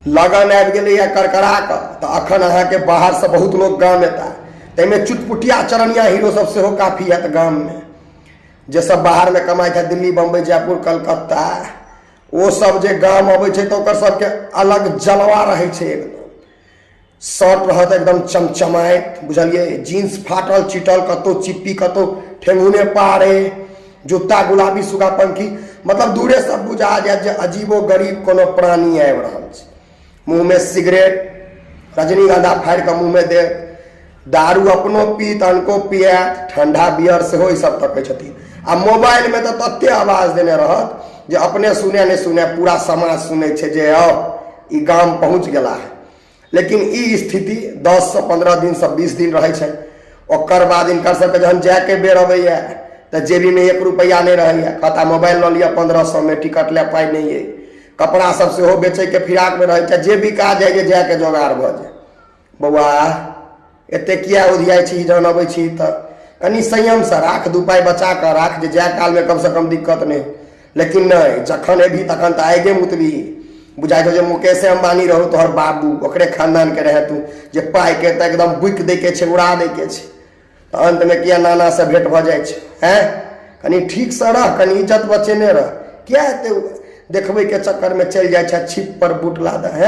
लगन आबि गेलैए करकरा कऽ, तऽ अखन अहाँके बाहरसँ बहुत लोक गाम एता। ताहिमे चुटपुटिया चरनिया हीरो सब सेहो काफी हैत गाममे, जे सब बाहरमे कमाइत हैत, दिल्ली, बम्बई, जयपुर, कलकत्ता, ओ सब जे गाम अबै छै तऽ ओकर सबके अलग जलवा रहै छै। एकदम शर्ट रहत एकदम चमचमाइत, बुझलियै, जीन्स फाटल चिटल, कतहु चिप्पी, कतहु ठेंगुने पारे, जूता गुलाबी सुगा पंखी, मतलब दूरे सब बुझा जायत जे अजीबो गरीब कोनो प्राणी आबि रहल छै। मुँहमे सिगरेट रजनीगंधा फाड़ि कऽ मुँहमे देत, दारू अपनो पीत, अनको पियात, ठंडा बियर सेहो ई सब तकै छथिन। आ मोबाइलमे तऽ तते आवाज देने रहत जे अपने सुने नहि सुने, पूरा समाज सुनै छै जे आउ ई गाम पहुँच गेला। लेकिन ई स्थिति 10 से 15 दिनसँ 20 दिन रहै छै। ओकर बाद हिनकर सबके जहन जायके बेर अबैया तऽ जेबीमे 1 रुपैआ नहि रहैया। कहता मोबाइल लऽ लिअ 1500मे, टिकट लए पाइ नहि अइ। कपड़ा सब सेहो बेचैके फिराकमे रहै छै, जे बिका जाइ जे जायके जोगाड़ भऽ जाय। बौआ, एते किया उधियाइ छी? जहन अबै छी तऽ कनि संयमसँ राख, 2 पाइ बचा कऽ राख जे जाय कालमे कमसँ कम दिक्कत नहि। लेकिन नहि, जखन एबही तखन तऽ आगे मुतबी। बुझाइ छौ जे मुकेशे अम्बानी रहू तोहर बाबू, ओकरे खानदानके रहे तू, जे पाइके तऽ एकदम बुकि दैके छै, उड़ा दैके छै। तऽ अन्तमे किया नानासँ भेँट भऽ जाइ छै? आँय, कनि ठीकसँ रह, कनि इज्जत बचेने रह। किया एते देखबैके चक्करमे चलि जाइ छै छिप पर बूट लादऽ? हैं।